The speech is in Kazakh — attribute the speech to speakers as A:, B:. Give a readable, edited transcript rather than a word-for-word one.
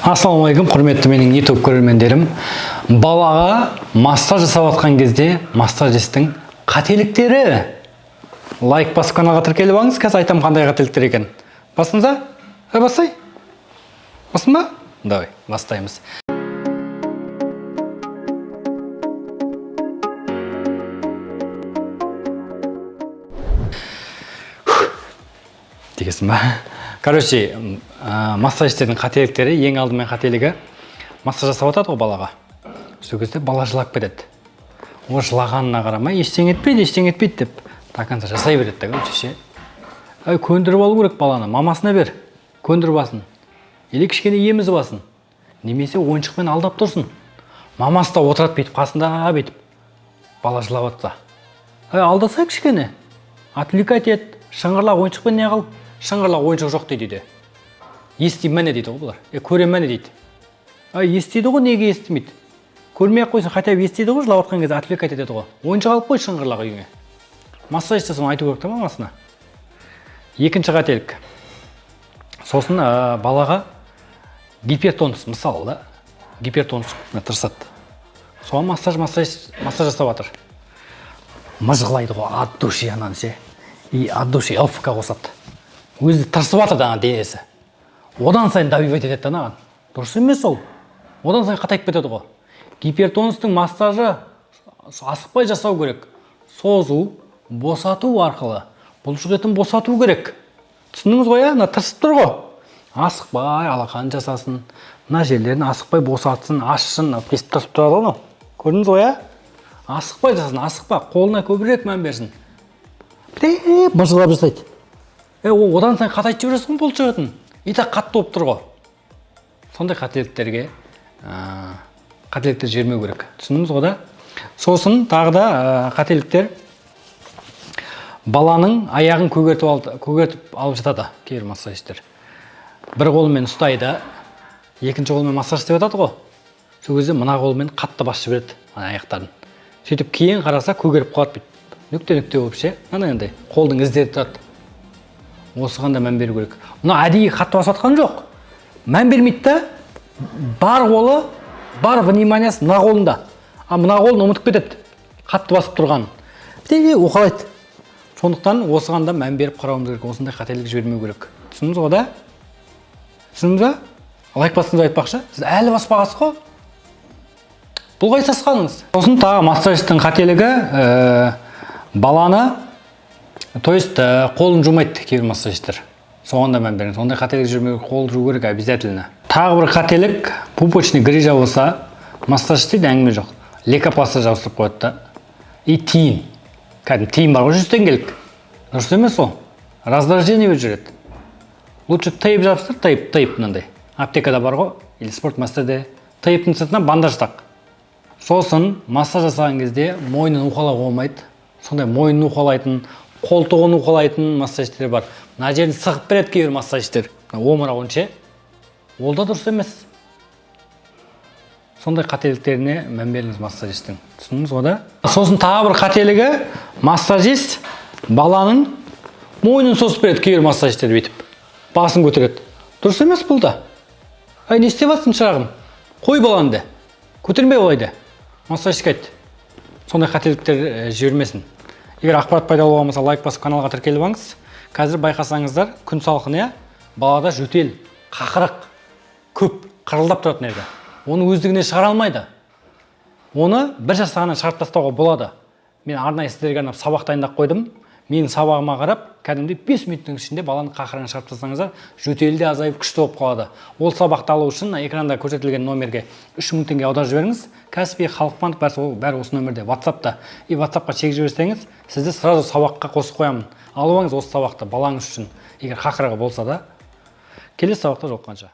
A: Ассалаумағалейкум, құрметті менің YouTube көрермендерім! Балаға массаж жасап жатқан кезде массажисттің қателіктері. Лайк басып, каналға тіркеліп алыңыз. Қазір айтамын қандай қателіктер екен. Бастыңыз ба? Ай, бастай, бастың ба? Давай, бастаймыз. Дегенсің ба? Короче, массажистердің қателіктері. Ең алдымен қателігі: массаж жасап жатады ғой балаға, сол кезде бала жылап кетеді. Ол жылағанына қарамай, ештеңе етпейді, ештеңе етпейді деп, до конца жасай береді да. Короче, ше, ай, көндіріп алу керек баланы. Мамасына бер, көндіріп алсын или кішкене емізіп алсын, немесе ойыншықпен алдап тұрсын. Мамасы да отырады бүйтіп қасында, бүйтіп бала жылап жатса. Ай, алдаса, кішкене отвлекать ет, шыңғырлақ ойыншықпен. Не қыл, шыңғырлақ ойыншық жоқ дейді үйде. Ести міне дейді ғой бұлар, е, көре міне дейді. Ай, естиді ғой, неге естімейді? Көрмей ақ қойсын, хотя бы естиді ғой. Жылап жатқан кезде отвлекать етеді ғой. Ойыншық алып қой шыңғырлақ үйіңе. Массаж соны айту керек та мамасына. Екінші қателік. Сосын балаға гипертонус, мысалы да, гипертонус, мына тырысады, соған массаж жасап жатыр. Мыжғылайды ғой от души ананы ше, и от души ЛФК қосады. Өзі тырысып жатыр да, ана денесі одан сайын добивать етеді да анаған. Дұрыс емес ол, одан сайын қатайып кетеді ғой. Гипертонустың массажы асықпай жасау керек, созу, босату арқылы бұлшық етін босату керек. Түсіндіңіз ғой, иә? Мына тырысып тұр ғой, асықпай алақан жасасын, мына жерлерін асықпай босатсын, ашсын. Мына бүйтіп тырысып тұрады ғой мынау, көрдіңіз ғой, иә? Асықпай жасасын, асықпа, қолына көбірек мән берсін. Бүйтіп мыжғылап жасайды. Е, ол одан сайын қатайтып жібересің ғой бұлшық етін, и так қатты болып тұр ғой. Сондай қателіктер жібермеу керек, түсіндіңіз ғой да? Сосын тағы да қателіктер: баланың аяғын көгертіп алды, көгертіп алып жатады кейбір массажистер. Бір қолымен ұстайды, екінші қолымен массаж істеп жатады ғой. Сол кезде мына қолымен қатты басып жібереді ана аяқтарын. Сөйтіп кейін қараса, көгеріп қалады, бүйтіп нүкте нүкте болып ше, анандай қолдың іздері тұрады. Осыған да мән беру керек. Мына әдейі қатты басып жатқан жоқ, мән бермейді да. Бар қолы, бар вниманиясы мына қолында, а мына қолын ұмытып кетеді қатты басып тұрғанын, де уқалайды. Сондықтан осыған да мән беріп қарауымыз керек, осындай қателік жібермеу керек. Түсіндіңіз ғой да? Түсіндіңіз ба? Лайк бастыңыз айтпақшы, сіз әлі баспағансыз ғой, бұл қай сасқаныңыз? Сосын тағы массажистің қателігі: баланы, то есть қолын жумайды кейбір массажистер. Соған да мән беріңіз, ондай қателік жібермеу керек, қол жуу керек обязательно. Тағы бір қателік: пупочный грыжа болса, массаж істейді, әңгіме жоқ, лейкопластырь жабыстырып қояды да. И тиын, кәдімгі тиын бар ғой, 100 теңгелік. Дұрыс емес ол, раздражение беріп жібереді. Лучше тейп жабыстыр, тейп, тейп мынандай аптекада бар ғой или Спортмастерде. Тейптің сыртына бандаж тақ. Сосын массаж жасаған кезде мойнын уқалауға болмайды. Сондай мойнын уқалайтын, қолтығын уқалайтын массажистер бар. Мына жерін сығып береді кейбір массажистер, мына омырауын ше, ол да дұрыс емес. Сондай қателіктеріне мән беріңіз массажисттің, түсіндіңіз ғой да? Сосын тағы бір қателігі: массажист баланың мойнын созып береді. Кейбір массажистер бүйтіп басын көтереді, дұрыс емес бұл да. Ай, не істеп жатырсың, шырағым, қой баланы де, көтерме олай де, массажистке айт. Сондай қателіктер жібермесін. Егер ақпарат пайдалы болған болса, лайк басып, каналға тіркеліп алыңыз. Қазір байқасаңыздар, күн салқын, иә, балада жөтел, қақырық көп, қырылдап тұрады мына жерде. Оны өздігінен шығара алмайды. Оны бір жастағаннан шығарып тастауға болады. Мен арнайы сіздерге арнап сабақ дайындап қойдым. Менің сабағыма қарап, кәдімгідей 5 минуттың ішінде баланың қақырығын шығарып тастасаңыздар, жөтелі де азайып, күшті болып қалады. Ол сабақты алу үшін мына экранда көрсетілген номерге 3000 теңге аударып жіберіңіз. Каспи, Халық банк, бәрі, ол бәрі осы номерде, Ватсапта. И Ватсапқа чек жіберсеңіз, сізді сразу сабаққа қосып қоямын. Алып алыңыз осы сабақты балаңыз үшін, егер қақырығы болса да. Келесі сабақта жолыққанша!